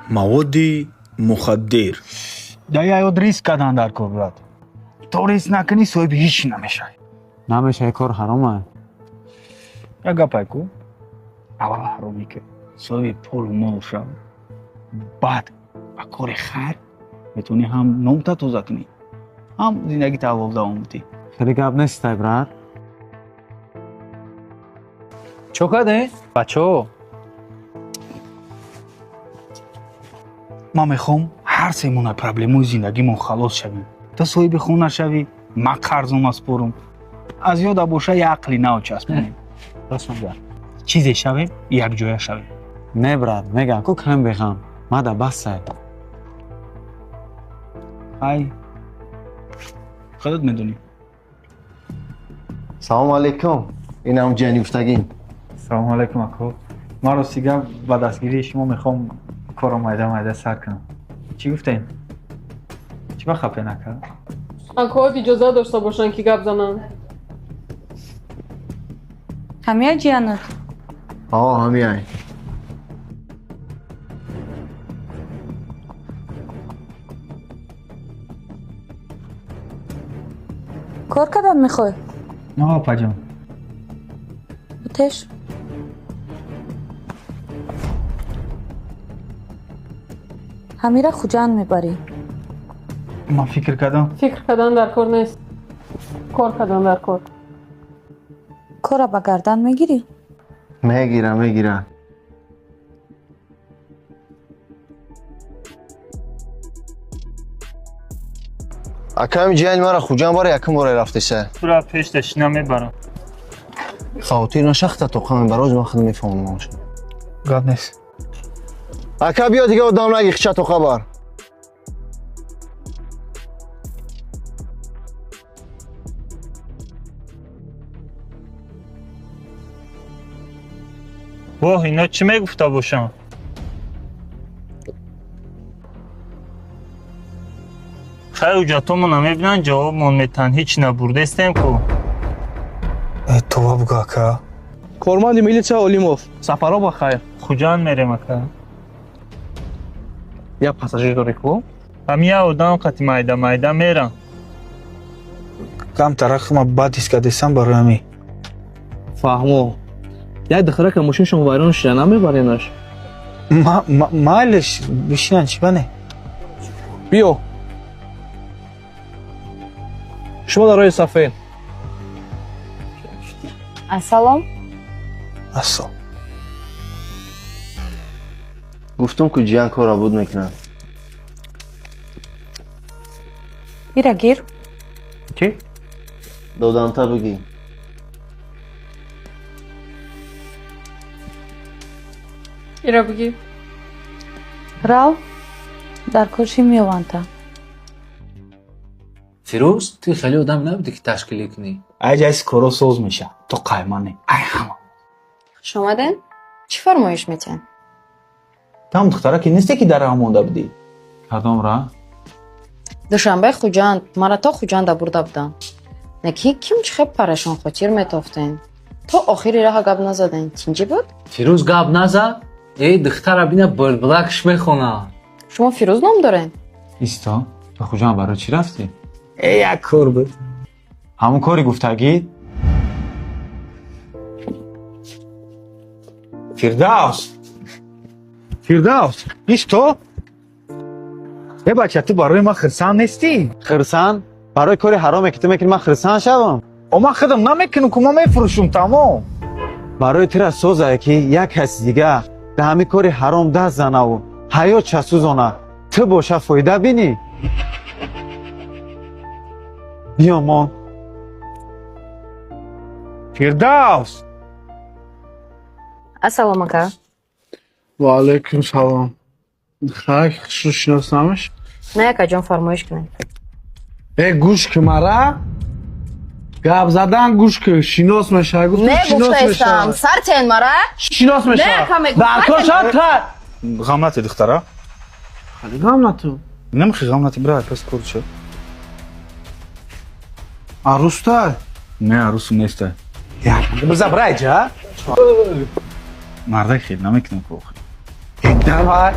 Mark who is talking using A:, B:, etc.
A: Маводи мухаддир.
B: Да я ёд риск кардан дар кор, брат. То риск накунӣ, соҳиби ҳеҷ намешавӣ.
C: Намешавӣ, кор ҳарома.
B: Як гапай ку, аввал ҳаромӣ ки соҳиби пулу мол шав, баъд ба кори хайр метавонӣ ҳам номта тоза кунӣ, ҳам зиндагита аввал давом бидиҳӣ.
C: Хеле гап нестай, брат.
D: Чо кардем, бачаҳо?
B: Ман мехоҳам ҳар семона проблемаи зиндагимон халос шавем. Ту соҳиби хона шавӣ, ман қарзома спорам, аз ёда боша, як ақли нав часпонем.
D: Рост мегӯяд.
B: Чизе шавем, якҷоя шавем.
C: Не, брат, мегӯям ку, кам беғам мада басай.
B: Ай, худат медонӣ.
E: Салому алейкум, инам ҷияни гуфтагин.
D: Салому алейкум, ако. Ман рости гап, ба дастгирии шумо мехоҳам корро майда майда сар кунам. Чӣ гуфтем, чӣ ба хафе накард?
F: Акоҳот иҷозат дошта бошанд, ки гап зананд.
G: Ҳамия ҷиянат?
E: О, ҳамияй.
G: Кор кардан мехоҳӣ?
D: На, опаҷон.
G: Бутеш. Ҳамира Хуҷанд мебарӣ.
B: Ман фикр кардам.
F: Фикр кардан дар кор нест, кор кардан дар кор.
G: Кора ба гардан мегирӣ?
E: Мегира, мегира. Аками ҷияни мара Хуҷанд бара, якум бора рафтеса.
H: Тура пеш дашина мебарам.
E: Хавотир нашахта, тоқа мебароз, ман худ мефаҳмам.
B: Гап нест.
E: Ака, биё, дига одам наги, хича тоқа бар.
H: Воҳ, ино чӣ мегуфта бошанд? Хай, ҳуҷҷатҳомона мебинанд, ҷавобмон метаҳанд. Ҳеҷ набурдестем ку.
B: Това бугӯ, ака.
I: Корманди милитсия Олимов, сафарҳо ба хайр.
H: Хуҷанд мерем, ака.
I: Як пассажир дорӣ ку?
H: Ҳами як одам қати майда майда мерам.
B: Камтарак ма бад ҳис кардесам, барои ҳамин.
I: Фаҳмо. Як духтарака мошиншон вайрон шуда, намебаренаш?
B: Майлеш, бишинан, чӣ бане.
I: Биё, шумо дар роҳи сафед.
G: Ассалом.
B: Ассалом.
E: Гуфтум ку, ҷиян корро буд мекунад.
G: Ира гир.
D: Чӣ?
E: Доданта бигӣ.
F: Ира бигӣ.
G: Рав, дар корши меёванта.
D: Фирӯз, ту хеле одам набудӣ, ки ташкилӣ кунӣ.
B: Ай ҷайси коро соз меша, то қаймане ай ҳама.
J: Хуш омаден, чӣ фармоиш метиҳем?
B: Там духтараке несте, ки дар раҳ монда будӣ?
C: Кадом раҳ?
J: Душанбе, Хуҷанд. Мара то Хуҷанда бурда будам. Неки ким чӣ хел парешон хотир метофтен, то охири раҳа гап назаден. Тинҷӣ буд?
D: Фирӯз гап назад. Эй, духтара бина, булбулакш мехонад.
J: Шумо Фирӯз ном дорен?
C: Исто, ба Хуҷанд барои чӣ рафтӣ?
B: Э, як кор буд.
C: Ҳамон кори гуфтагӣ?
B: Фирдавс, Фирдавс, исто. Э, бача, ту барои ман хирсанд нестӣ?
C: Хирсанд? Барои кори ҳароме, ки ту мекунӣ, ман хирсанд шавам?
B: О, ман худам намекунам ку, ман мефурӯшум, тамом.
C: Барои тура созае, ки як каси дига дар ҳамин кори ҳаром даст занаву ҳаёт часӯзона, ту боша фоида бинӣ. Биёмон.
B: Фирдавс.
J: Ассалом, ака.
K: Ва алайкум салом. Хай, хушу шиноснамаш?
J: На, акаҷон, фармоиш кунед.
K: Э, гӯш ки, мара гап задан гӯш ки, шинос мешавӣ, гуфтӣ.
J: Не,
K: шинос
J: гуфтаистам.
K: мешавӣ.
J: Сартен мара.
K: Шинос
J: Не,
K: мешавӣ.
J: ака, мегӯ,
K: Дар кор
J: сартен.
K: шавад та.
B: Ғам нати, духтара.
K: Хали ғам нату.
B: Намехи ғам нати, бира, пас кор шо.
K: Арӯстай?
B: Не, арӯсу неста.
K: Биза, бирай ҷа.
B: Мардак хел намекунам ку охир.
K: Э, давай.